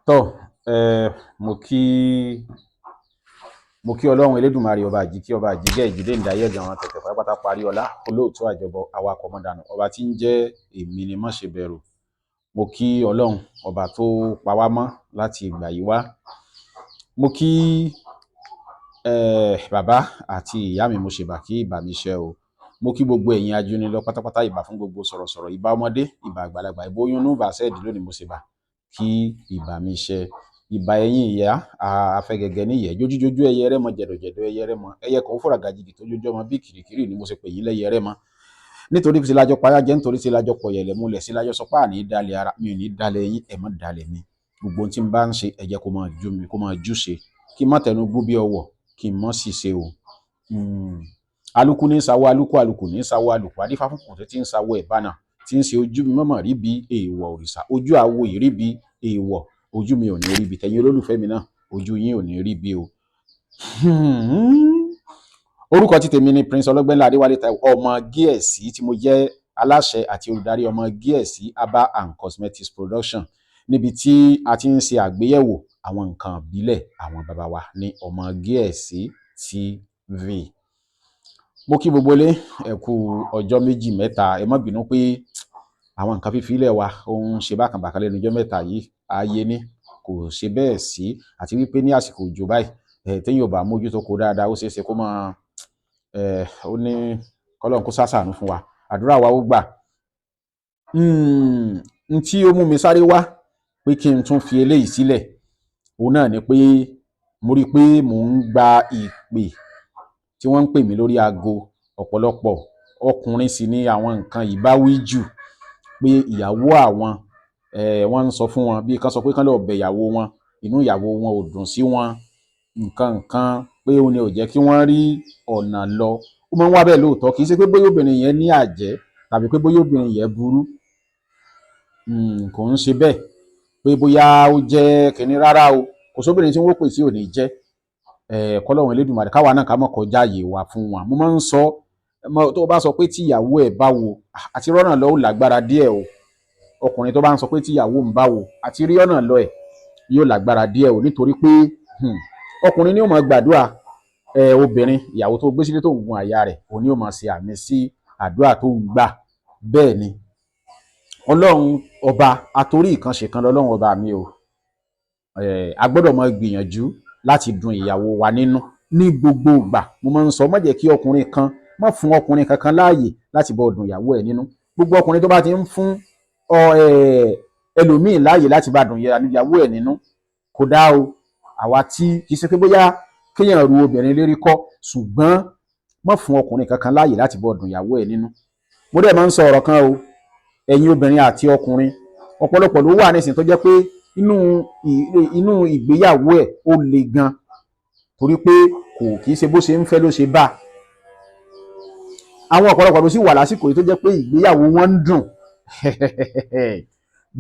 Tọ́ mo kí, mo kí Ọlọ́run Elédùmarè, ọba àjíkí, ọba àjígẹ́, ìjídé ìdáyé ẹ̀gàn àwọn tẹ̀tẹ̀ pátápátá, parí ọlá, olóòtú àjọbọ, awakọ̀ mọ́dànù, ọba tí ń jẹ́ èmi ni má ṣe bẹ̀rù. Mo kí Ọlọ́run ọba tó pa wá mọ́ láti ìgbà yìí wá. Mo kí bàbá àti ìyá mi, mo ṣèbà kí ìbà mi ṣẹ o. Mo kí gbogbo ẹ̀yin ajúnilọ pátápátá, ìbà fún gbogbo sọ̀rọ̀sọ̀rọ̀, ìbà ọmọdé, ìbà àgbàlagbà, ìbà oyún inú, ìbà sẹ́ẹ̀dì lónìí, mo ṣèbà kí ìbà mi ṣẹ. Ìbà ẹ̀yin ìyá afẹ́gẹ́gẹ́ níyẹ̀, jójújójú ẹyẹ rẹ́mọ, jẹ̀dọ̀jẹ̀dọ̀ ẹyẹ rẹ́mọ, ẹyẹ kan ó fòrà gàjìgì tó jójú ọmọ bí kìrìkìrì ni mo ṣe pè yín lẹ́yẹ rẹ́mọ. Nítorí ti lájọ payá jẹ́, nítorí ti lájọ pọ̀yẹ̀lẹ̀ múlẹ̀ sí lájọ sọ pé àní dalẹ̀ ara mi, ò ní dalẹ̀ yín, ẹ má dalẹ̀ mi. Gbogbo ohun tí n bá ń ṣe, ẹ jẹ́ kó máa jú mi, kó máa jú ṣe, kí n má tẹnu gbó bí ọwọ̀, kí n má sì ṣe o. Alúkú ní sawó alúkú, alùkù ní sawó alùkù, adífá fún kùntì tí ń sawó ẹ̀bánà, tí ń ṣe ojú mi mọ̀mọ̀ rí bí èèwọ̀ òrìṣà, ojú àwo ìrí bí èèwọ̀, ojú mi ò ní rí bí, tẹ̀yin olólùfẹ́ mi náà, ojú yín ò ní rí bí o. Orúkọ tí tèmi ni Prince Ọlọ́gbẹ́nlá Adéwálé Táíwò, ọmọ Gíẹ̀sì, tí mo jẹ́ aláṣẹ àti olùdarí ọmọ Gíẹ̀sì Herbal and Cosmetics Production, níbi tí a ti ń ṣe àgbéyẹ̀wò àwọn nǹkan ìbílẹ̀ àwọn baba wa ní ọmọ Gíẹ̀sì TV. Mo kí gbogbo ilé, ẹ kú ọjọ́ méjì mẹ́ta. Ẹ má bínú pé àwọn nǹkan fífi ilẹ̀ wa ó ń ṣe bákan bákan lẹ́nu ọjọ́ mẹ́ta yìí. Ààyè ni kò ṣe bẹ́ẹ̀ sí, àti wípé ní àsìkò òjò báyìí, téèyàn ò bá mójútó kó dáadáa, ó ṣeé ṣe kó máa ó ní kọ́lọ́run kó ṣàṣàánú fún wa, àdúrà wa ó gbà. N tí ó mú mi sáré wá pé kí n tún fi eléyìí sílẹ̀, òun náà ni pé mo rí i pé mò ń gba ìpè tí wọ́n ń pè mí lórí aago. Ọ̀pọ̀lọpọ̀ ọkùnrin sì ni àwọn nǹkan yìí bá wí jù, pé ìyàwó àwọn, wọ́n ń sọ fún wọn bí kán sọ pé kán lọ bẹ̀ ìyàwó wọn, inú ìyàwó wọn ò dùn sí wọn, nǹkan nǹkan pé òun ni ò jẹ́ kí wọ́n rí ọ̀nà lọ. Ó máa ń wá bẹ́ẹ̀ lóòótọ́. Kì í ṣe pé bóyá obìnrin yẹn ní àjẹ́ tàbí pé bóyá obìnrin yẹn burú, kò ń ṣe bẹ́ẹ̀ pé bóyá ó jẹ́ kínní rárá o. Kò sóbìnrin tí wọ́n pè tí ò ní jẹ́. Kọ́lọ́run Elédùmarè káwa náà ká mọ̀ kọjá àyè wa fún wọn. Mo máa ń sọ, tó o bá sọ pé tí ìyàwó ẹ̀ bá wo àti rọ́nà lọ, ó lágbára díẹ̀ o. Ọkùnrin tó bá ń sọ pé tí ìyàwó ń bá wo àti rí ọ̀nà lọ ẹ̀ yóò lágbára díẹ̀ o, nítorí pé ọkùnrin ni ó máa gbàdúrà. Obìnrin, ìyàwó tó gbé sílé tó ń gun àyà rẹ̀, òun ni ó máa ṣe àmì sí àdúrà tó ń gbà. Bẹ́ẹ̀ ni Ọlọ́run ọba atorí ìkànṣe kan lọ́lọ́run ọba mi o. A gbọ́dọ̀ máa gbìyànjú láti dùn ìyàwó wa nínú ní gbogbo ìgbà. Mo máa ń sọ, má jẹ́ kí ọkùnrin kan, má fún ọkùnrin kankan láàyè láti bọ́ dùn ìyàwó ẹ̀ nínú. Gbogbo ọkùnrin tó bá ti ń fún ẹlòmíì láàyè láti bá dùn ìyàwó ẹ̀ nínú, kò dá o. Àwa tí kì í ṣe pé bóyá kéèyàn ru obìnrin lérí kọ́, ṣùgbọ́n má fún ọkùnrin kankan láàyè láti bọ́ dùn ìyàwó ẹ̀ nínú. Mo dẹ̀ máa ń sọ ọ̀rọ̀ kan o. Ẹ̀yin obìnrin àti ọkùnrin, ọ̀pọ̀lọpọ̀ ló wà nísìnyí tó jẹ́ pé inú ìgbéyàwó ẹ̀ ó le gan, torí pé kò kì í ṣe bó ṣe ń fẹ́ ló ṣe bá. Àwọn ọ̀pọ̀lọpọ̀ ló sì wà lásìkò yìí tó jẹ́ pé ìgbéyàwó wọn ń dùn.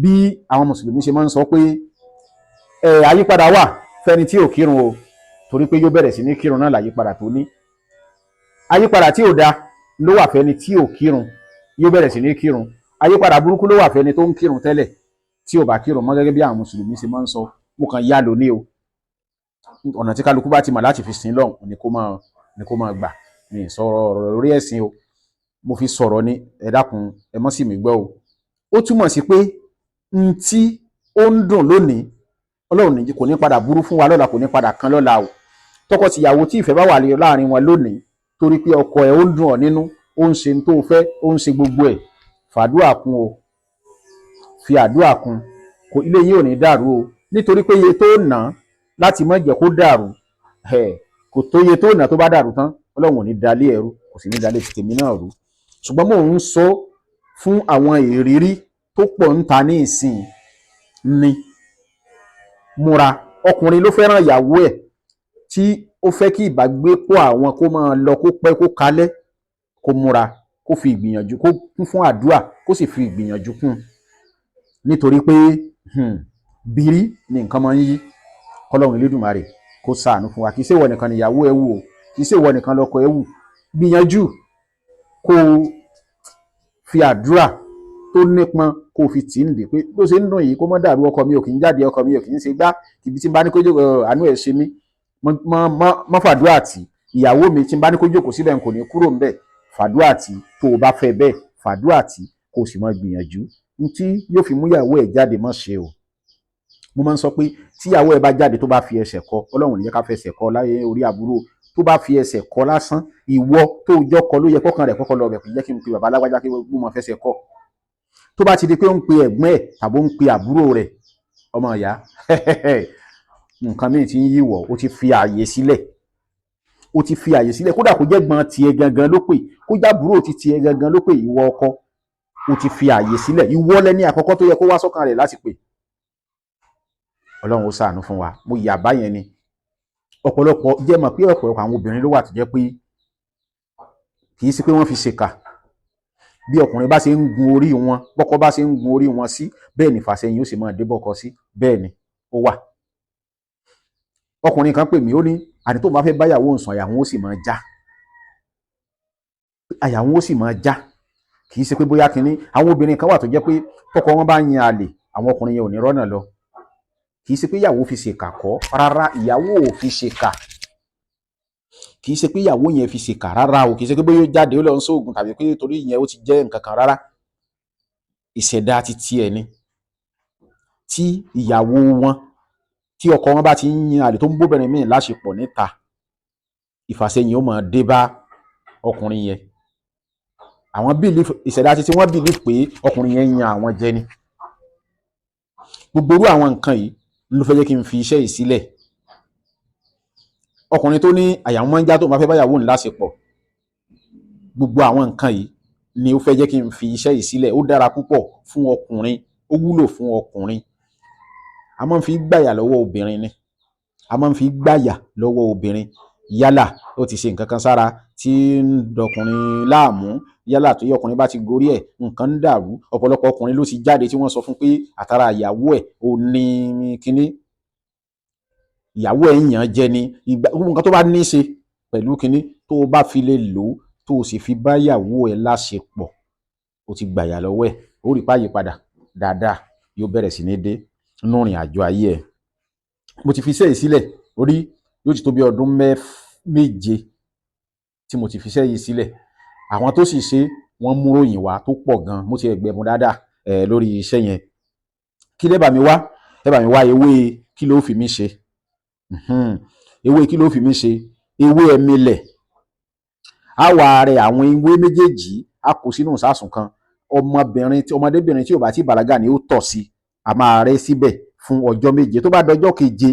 Bí àwọn mùsùlùmí ṣe máa ń sọ pé àyípadà wà fẹ́ni tí ò kírun o, torí pé yóò bẹ̀rẹ̀ sí ní kírun náà làyípadà tó ní. Àyípadà tí ò da ló wà fẹ́ni tí ò kírun, yóò bẹ̀rẹ̀ sí ní kírun. Àyípadà burúkú ló wà fẹ́ni tó ń kírun tẹ́lẹ̀ tí ò bá kírun mọ́, gẹ́gẹ́ bí àwọn mùsùlùmí ṣe máa ń sọ. Mo kàn yá lóní o. Ọ̀nà tí kálukú bá ti mọ̀ láti fi sin lọ́hùn ni kó máa gbà. Mi ì sọ̀rọ̀ ọ̀rọ̀ lórí ẹ̀sìn o, mo fi sọ̀rọ̀ ni. Ẹ dákun, ẹ mọ́ sì mí gbọ́ o. Ó túmọ̀ sí pé n tí ó ń dùn lónìí, Ọlọ́run ní kò ní padà burú fún wa lọ́la, kò ní padà kan lọ́la o. Tọkọ-tìyàwó tí ìfẹ́ bá wà láàrin wọn lónìí, torí pé ọkọ ẹ̀ ó ń dùn ọ́ nínú, ó ń ṣe tó fẹ́, ó ń ṣe gbogbo ẹ̀, fàdúrà kún o, fi àdúrà kún. Kò ilé yín ò ní dàrú o, nítorí pé iye tó ná láti má jẹ́ kó dàrú kò tó iye tó ná tó bá dàrú tán. Ọlọ́run ò ní dalé ẹrú, kò sì ní dalé tèmi náà rú. Ṣùgbọ́n mò ń sọ fún àwọn ìrírí tó pọ̀ ń ta ní ìsìn ni. Múra, ọkùnrin ló fẹ́ràn ìyàwó ẹ̀, tí ó fẹ́ kí ìbágbépọ̀ àwọn kó máa lọ, kó pẹ́, kó kalẹ̀, kó múra, kó fi ìgbìyànjú, kó kún fún àdúrà, kó sì fi ìgbìyànjú kún, nítorí pé bírí ni nǹkan máa ń yí. Kọ́lọ́run Elédùmarè kó ṣàánú fún wa. Kì í ṣe ìwọ nìkan níyàwó ẹ wù o, kì í ṣe ìwọ nìkan lọ́kọ ẹ wù. Gbìyànjú kó o fi àdúrà. tó nípọn kó o fi tì ń dè pé bó ṣe ń dùn yìí kó mọ́ dàrú, ọkọ mi ò kì í jáde, ọkọ mi ò kì í ṣe gbá, ibi tí n bá ní kó jókòó, àánú ẹ̀ ṣe mí, mọ́ fàdúrà tì. Ìyàwó mi, tí n bá ní kó jókòó síbẹ̀, n kò ní kúrò ńbẹ̀. Fàdúrà tì tó o bá fẹ́ bẹ́ẹ̀, fàdúrà tì, kó o sì máa gbìyànjú n tí yóò fi mú ìyàwó ẹ̀ jáde. Mọ́ ṣe o. Mo máa ń sọ pé tíyàwó ẹ̀ bá jáde, tó bá fi ẹsẹ̀ kọ, Ọlọ́run ò ní jẹ́ ká fẹsẹ̀ kọ láyé orí àbúrò, tó bá fi ẹsẹ̀ kọ lásán, ìwọ tó jọ́kọ ló yẹ kọ́kàn rẹ̀ kọ́kọ́ lọ bẹ̀, kò jẹ́ kí n pe bàbá alágbájá kí mo máa fẹsẹ̀ kọ. Tó bá ti di pé ó ń pe ẹ̀gbọ́n ẹ̀ tàbí ó ń pe àbúrò rẹ̀, ọmọ ìyá, nǹkan míì ti ń yíwọ̀. Ó ti fi ààyè sílẹ̀, ó ti fi ààyè sílẹ̀. Kódà kó jẹ́ gbọ́n tiẹ̀ gangan ló pè, kó jábúrò ti tiẹ̀ gangan ló pè, ìwọ ọkọ, ó ti fi ààyè sílẹ̀. Ìwọ lẹni àkọ́kọ́ tó yẹ kó wá sọ́kàn rẹ̀ láti pè. Ọlọ́run ó ṣàánú fún wa. Mo yà báyẹn ni. Ọ̀pọ̀lọpọ̀ jẹ́ mọ̀ pé ọ̀pọ̀lọpọ̀ àwọn obìnrin ló wà tó jẹ́ pé kì í sí pé wọ́n fi ṣèkà. Bí ọkùnrin bá ṣe ń gun orí wọn, bọ́kọ bá ṣe ń gun orí wọn sí, bẹ́ẹ̀ ni ìfàsẹ́yìn ó sì máa dé bọ́kọ sí. Bẹ́ẹ̀ ni ó wà. Ọkùnrin kan pè mí, ó ní àní tó bá fẹ́ báyàwó òun sùn, àyà wọn ó sì máa já, àyà wọn ó sì máa já. Kì í ṣe pé bóyá kínní. Àwọn obìnrin kan wà tó jẹ́ pé tọkọ wọn bá yan àlè, àwọn ọkùnrin yẹn ò ní rọ́nà lọ. Kì í ṣe pé ìyàwó fi ṣèkà kọ́ rárá, ìyàwó ò fi ṣèkà. Kì í ṣe pé ìyàwó yẹn fi ṣèkà rárá o. Kì í ṣe pé bóyá ó jáde, ó lọ ń sóògùn, tàbí pé torí ìyẹn ó ti jẹ́ nǹkan kan rárá. Ìṣẹ̀dá ti tiẹ̀ ni. Tí ìyàwó wọn, tí ọkọ wọn bá ti ń yan àlè, tó ń bóbìnrin míì láṣepọ̀ níta, ìfàsẹ́yìn ó máa dé bá ọkùnrin yẹn. Àwọn believe, ìṣẹ̀dá títí wọ́n believe pé ọkùnrin yẹn yan àwọn jẹ ni. Gbogbo irú àwọn nǹkan yìí ló fẹ́ jẹ́ kí n fi iṣẹ́ yìí sílẹ̀. Ọkùnrin tó ní àyà wọn máa ń já tó máa fẹ́ báyàwó ńlá ṣe pọ̀, gbogbo àwọn nǹkan yìí ni ó fẹ́ jẹ́ kí n fi iṣẹ́ yìí sílẹ̀. Ó dára púpọ̀ fún ọkùnrin, ó wúlò fún ọkùnrin. A máa ń fi gbàyà lọ́wọ́ obìnrin ni, a máa ń fi gbàyà lọ́wọ́ obìnrin. Yálà ó ti ṣe nǹkan kan sára tí ń dọkùnrin láàmú, yálà tó yẹ ọkùnrin bá ti gorí ẹ̀, nǹkan ń dàrú. Ọ̀pọ̀lọpọ̀ ọkùnrin ló ti jáde tí wọ́n sọ fún pé àtàrà ìyàwó ẹ̀ ò ní kínní, ìyàwó ẹ̀ ń yàn án jẹ ni. Ìgbà gbogbo nǹkan tó bá ní í ṣe pẹ̀lú kínní, tó o bá fi lè lò ó, tó o sì fi bá ìyàwó ẹ̀ láṣepọ̀, o ti gbàyà lọ́wọ́ ẹ̀. Ó rí páyì padà dáadáa, yóò bẹ̀rẹ̀ sí ní dé nínú ìrìn àjò ayé ẹ̀. Mo ti fi iṣẹ́ yìí sílẹ̀ orí, yóò ti tó bí ọdún 7 tí mo ti fi iṣẹ́ yìí sílẹ̀. Àwọn tó sì ṣe, wọ́n mú ròyìn wá tó pọ̀ gan. Mo ti ẹgbẹ̀mú dáadáa ẹ̀ lórí iṣẹ́ yẹn. Kí lẹ́ bá mi wá? Ẹ bá mi wá ewé kí ló fi mí ṣe, ewé kí ló fi mí ṣe, ewé ẹ̀mílẹ̀. Á wà rẹ àwọn ewé méjèèjì, á kó sínú ìsásùn kan. Ọmọbìnrin tí, ọmọdébìnrin tí ò bá tí bàlágà ni ó tọ̀ sí. A máa rẹ́ síbẹ̀ fún ọjọ́ 7. Tó bá dọjọ́ keje,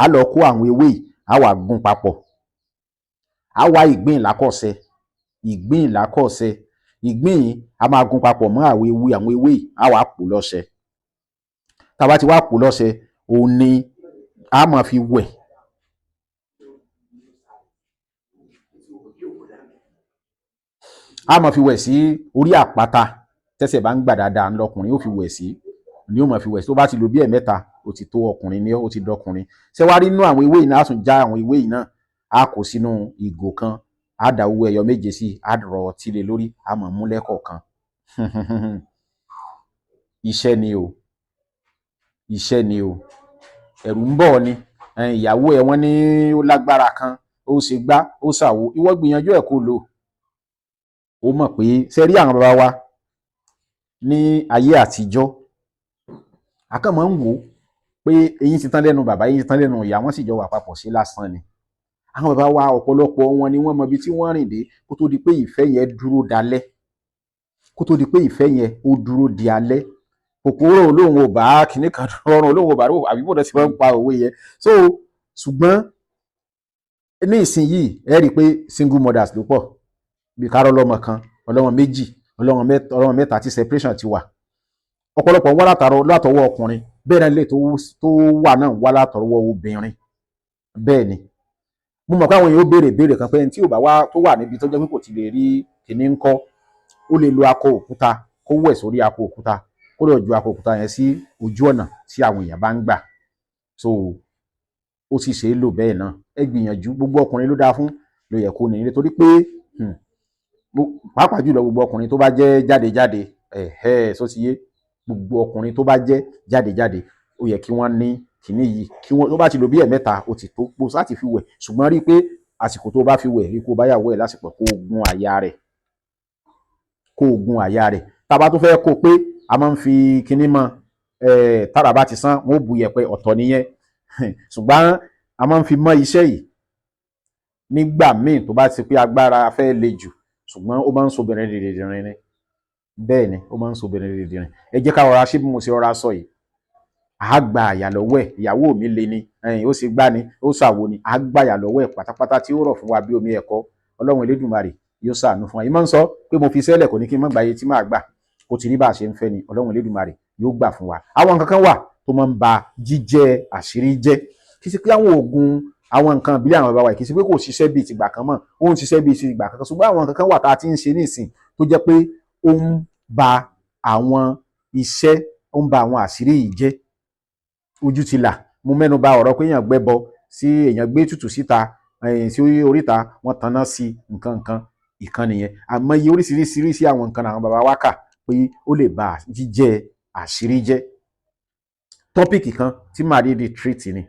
á lọ kó àwọn ewé yìí, á wà gún papọ̀. Á wá ìgbín ìlákọ̀sẹ, ìgbín ìlákọ̀sẹ, ìgbín yìí, a máa gún papọ̀ mọ́ àwọn ewé yìí, á wà pò lọ́ṣẹ. Tá a bá ti wá pò lọ́ṣẹ, òun ni a máa fi wẹ̀. A máa fi wẹ̀ sí orí àpáta tẹ́sẹ̀ bá ń gbà dáadáa, ńlọkùnrin ó fi wẹ̀ sí ni, ó máa fi wẹ̀ sí. Tó bá ti lò bí ẹ̀mẹ́ta, ó ti tó ọkùnrin ní, ó ti dọkùnrin. Ṣé wàá rí inú àwọn ewé yìí náà, á tún já àwọn ewé yìí náà, á kó sínú ìgò kan, á da owó ẹyọ 7 sí, á rọ ọtí lé lórí, á máa mú lẹ́kọ̀ọ̀kan. Iṣẹ́ ni o, iṣẹ́ ni o. Ẹ̀rù ń bọ̀ ni ìyàwó ẹ̀, wọ́n ní ó lágbára kan, ó ṣe gbá, ó ṣàwo. Ìwọ gbìyànjú ẹ̀ kó lò ó. Mọ̀ pé ṣe rí àwọn bàbá wa ní ayé àtijọ́, a kàn máa ń wò ó pé eyín ti tán lẹ́nu bàbá, eyín ti tán lẹ́nu ìyá, wọ́n sì jọ wà papọ̀ sí lásán ni. Àwọn bàbá wa, ọ̀pọ̀lọpọ̀ wọn ni wọ́n mọ ibi tí wọ́n rìn dé kó tó di pé ìfẹ́ yẹn dúró dalẹ́, kó tó di pé ìfẹ́ yẹn ó dúró di alẹ́. Kòkòrò olóhùn ò bá kinní kan rọrùn, olóhùn ò bá àbí bò sì máa ń pa òwe yẹn. So ṣùgbọ́n ní ìsinyìí, ẹ rí i pé single mothers ló pọ̀, bí kárọ́ ọlọ́mọ kan, ọlọ́mọ méjì, ọlọ́mọ mẹ́ta, tí separation ti wà. Ọ̀pọ̀lọpọ̀ ń wá látọwọ́ ọkùnrin, bẹ́ẹ̀ náà lè tó wà náà wá látọwọ́ obìnrin. Bẹ́ẹ̀ ni mo mọ̀ pé àwọn èèyàn ó béèrè béèrè kan pé ẹni tí ò bá wá, tó wà níbi tó jẹ́ pé kò ti lè rí kìíní ńkọ́? Ó lè lo akọ òkúta, kó wẹ̀ sórí akọ òkúta, kó lọ ju akọ òkúta yẹn sí ojú ọ̀nà tí àwọn èèyàn bá ń gbà. So ó sì ṣe é lò bẹ́ẹ̀ náà. Ẹ gbìyànjú. Gbogbo ọkùnrin ló dáa fún, ló yẹ kó ní, nítorí pé pàápàá jùlọ gbogbo ọkùnrin tó bá jẹ́ jáde jáde. Ẹ̀hẹ́, só ti yé? Gbogbo ọkùnrin tó bá jẹ́ jáde-jáde, ó yẹ kí wọ́n ní kìíní yìí, kí wọ́n tó bá ti lò bí ẹ̀mẹ́ta, ó ti tó kó sáà ti fi wẹ̀. Ṣùgbọ́n rí i pé àsìkò tó bá fi wẹ̀, rí i kó bá yàwó ẹ̀ lásìkò, kó gun àyà rẹ̀, kó gun àyà rẹ̀. Tá a bá tó fẹ́ kó pé a máa ń fi kinní mọ́ tára bá ti sán, wọn ó bu yẹ̀pẹ̀, ọ̀tọ̀ nìyẹn. Ṣùgbọ́n a máa ń fi mọ́ iṣẹ́ yìí nígbà míì tó bá ti pé agbára fẹ́ le jù. Ṣùgbọ́n ó máa ń sobìnrin dìdìrín ni. Bẹ́ẹ̀ ni, ó máa ń sobìnrin dìdìrín. Ẹ jẹ́ ká rọra ṣé bí mo ṣe rọra sọ yìí. Àá gba àyà lọ́wọ́ ẹ̀. Ìyàwó mi le ni, ó ṣe gbá ni, ó ṣàwo ni, àá gbà àyà lọ́wọ́ ẹ̀ pátápátá tí ó rọ̀ fún wa bí omi ẹ̀kọ́. Ọlọ́run Elédùmarè yóò ṣàánú fún wa. Yìí máa ń sọ pé mo fi sẹ́lẹ̀, kò ní kí n má gba iye tí màá gbà. Kò ti rí bá a ṣe ń fẹ́ ni. Ọlọ́run Elédùmarè yóò gbà fún wa. Àwọn nǹkan kan wà tó máa ń ba jíjẹ́ àṣírí jẹ́. Kì í ṣe pé àwọn oògùn, àwọn nǹkan ìbílẹ̀ àwọn bàbá wa, kì í ṣe pé kò ṣiṣẹ́ bíi tìgbà kan mọ́. Ó ń ṣiṣẹ́ bíi tìgbà kan, ṣùgbọ́n àwọn nǹkan kan wà tá a ti ń ṣe nísìn tó jẹ́ pé ó ń ba àwọn iṣẹ́, ó ń ba àwọn àṣírí yìí jẹ́. Ojú ti là. Mo mẹ́nu bà ọ̀rọ̀ pé èèyàn gbẹ́bọ sí, èèyàn gbé tutù síta sí oríta, wọ́n tanná sí nǹkan nǹkan ìkan nìyẹn. Àmọ́ iye oríṣiríṣiríṣi àwọn nǹkan àwọn bàbá wa kà pé ó lè ba jíjẹ́ àṣírí jẹ́. Topic kan tí màá dídì treat ni.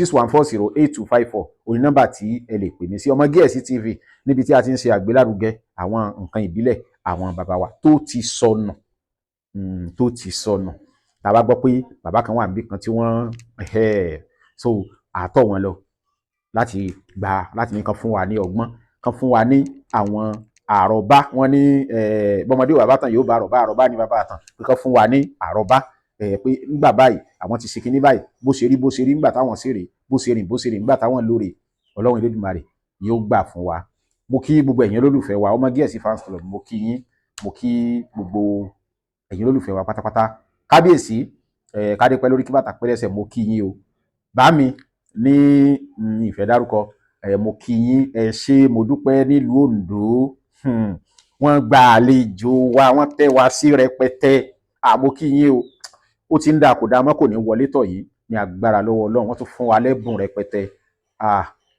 08061408254 òní nọ́mbà tí ẹ lè pè mí sí. Ọmọ Gẹ̀ẹ́sì TV, níbi tí a ti ń ṣe àgbélárugẹ àwọn nǹkan ìbílẹ̀ àwọn bàbá wa tó ti sọnù, tó ti sọnù. Tá a bá gbọ́ pé bàbá kan wà níbì kan tí wọ́n so àtọ̀ wọn lọ láti gbà, láti ní kan fún wa ní ọgbọ́n, kan fún wa ní àwọn àròbá. Wọn ní bọ́mọdé wà bá tàn, yóò bá àròbá. Àròbá ní bàbá àtàn, pé kan fún wa ní àròbá pé nígbà báyìí àwọn ti ṣe kinní báyìí, bó ṣe rí, bó ṣe rí nígbà táwọn ṣe rè, bó ṣe rìn, bó ṣe rìn nígbà táwọn lóore. Ọlọ́run Elédùmarè yóò gbà fún wa. Mo kí gbogbo ẹ̀yin olólùfẹ́ wa, Ọmọ Gẹ̀ẹ́sì fans club, mo kí yín. Mo kí gbogbo ẹ̀yin olólùfẹ́ wa pátápátá. Kábíyèsí, kádé pẹ́ lórí, kí bàtà pẹ́ lẹ́sẹ̀, mo kí yín o. Bá mi ní ìfẹ́ dárúkọ, mo kí yín. Ẹ ṣé, mo dúpẹ́. Nílùú Oǹdó, wọ́n gba àlejò wa, wọ́n tẹ́ wa sí rẹpẹtẹ. Àmọ́ kí yín o. Ó ti ń dà, kò dáa mọ́, kò ní wọlé tọ̀ yìí ní agbára lọ́wọ́ Ọlọ́run. Wọ́n tún fún wa lẹ́bùn rẹpẹtẹ.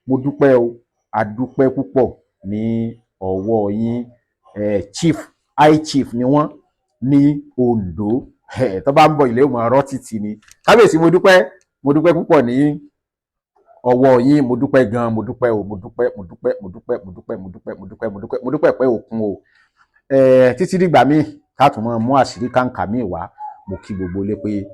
Mo dúpẹ́ o, a dúpẹ́ púpọ̀ ní ọwọ́ yín. Chief, high chief ni wọ́n ní Oǹdó. Tó bá ń bọ̀, ilé ìmọ̀ ọ̀rọ̀ títì ni. Kábíyèsí, mo dúpẹ́, mo dúpẹ́ púpọ̀ ní ọwọ́ yín. Mo dúpẹ́ gan, mo dúpẹ́ o, mo dúpẹ́, mo dúpẹ́, mo dúpẹ́, mo dúpẹ́, mo dúpẹ́, mo dúpẹ́, mo dúpẹ́, mo dúpẹ́ pẹ́ òkun o. Títí dìgbà míì ká tún máa mú àṣírí kàǹkà míì wá, mo kí gbogbo ilé pé